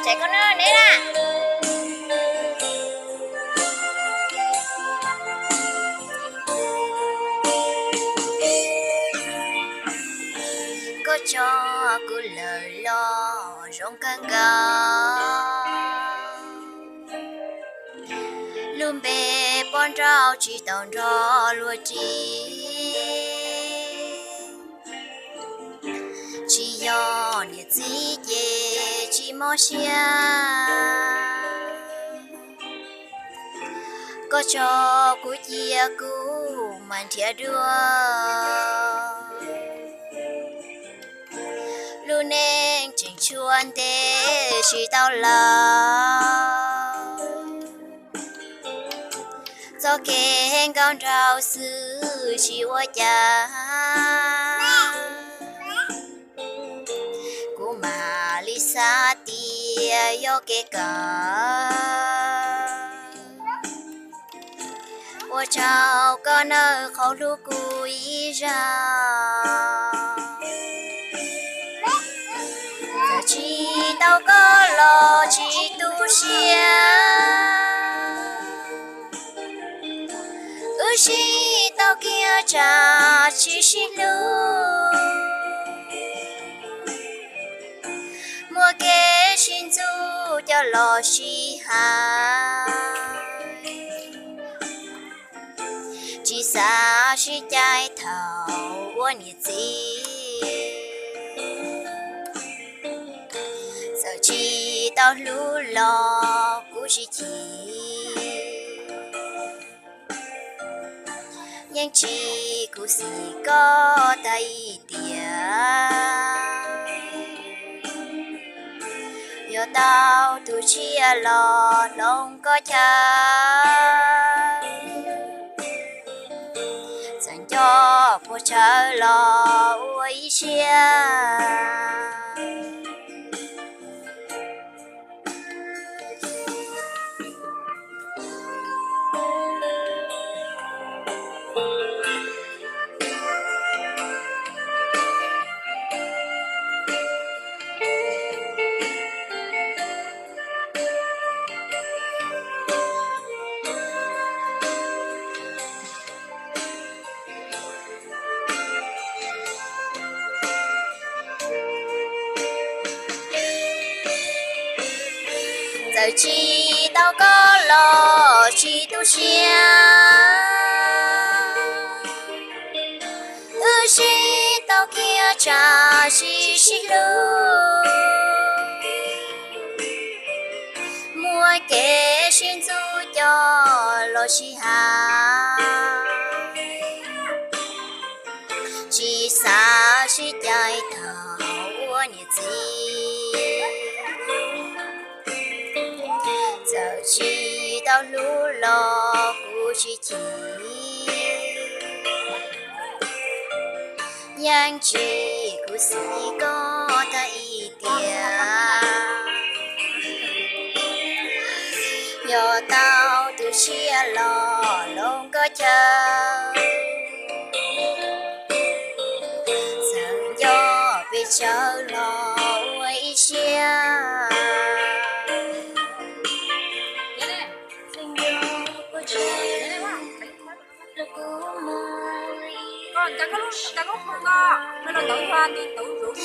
Koj no neb na. Koj tso kuv lawm los zoo kawg nkaus. Lub npe poj nrauj tsis tau nrog luag ris. Tsis yog niam txiv ces tsis mob siab. Koj tso kuv cia kuv mam nrhiav dua. Lub neej tseem tshuav ntev tsis tau lawm. Txoj kev nkauj nraug xwb tsis ua cas. Kuv mam li xav tias yog kev kawm. Ua tsaug koj nawb qhov hlub kuv ib zaug. Txawm tsis tau koj los tsis tu siab. Wb sib tau kiag tsam tsis sib hlub. Muaj kev sib ntxub coj los sib hais. Tsis xav sib cais thaum ua niam txiv. Txawm tsis tau hlub los kuv tsis chim. Yeej tsis khuv xim koj tag ib tiam. Yog tau tus tshiab los hloov koj chaw. Txawm nco puas tshawv los ua ib siab. Txawm tsis tau koj los tsis tu siab. Wb sib tau kiag tsam tsis sib hlub. Muaj kev sib ntxub coj los sib hais. Tsis xav sib cais thaum ua niam txiv. Txawm tsis tau hlub los kuv tsis chim. Yeej tsis khuv xim koj tag ib tiam. Yog tau tus tshiab los hloov koj chaw. Txawm nco pes tsawg los ua ib siab.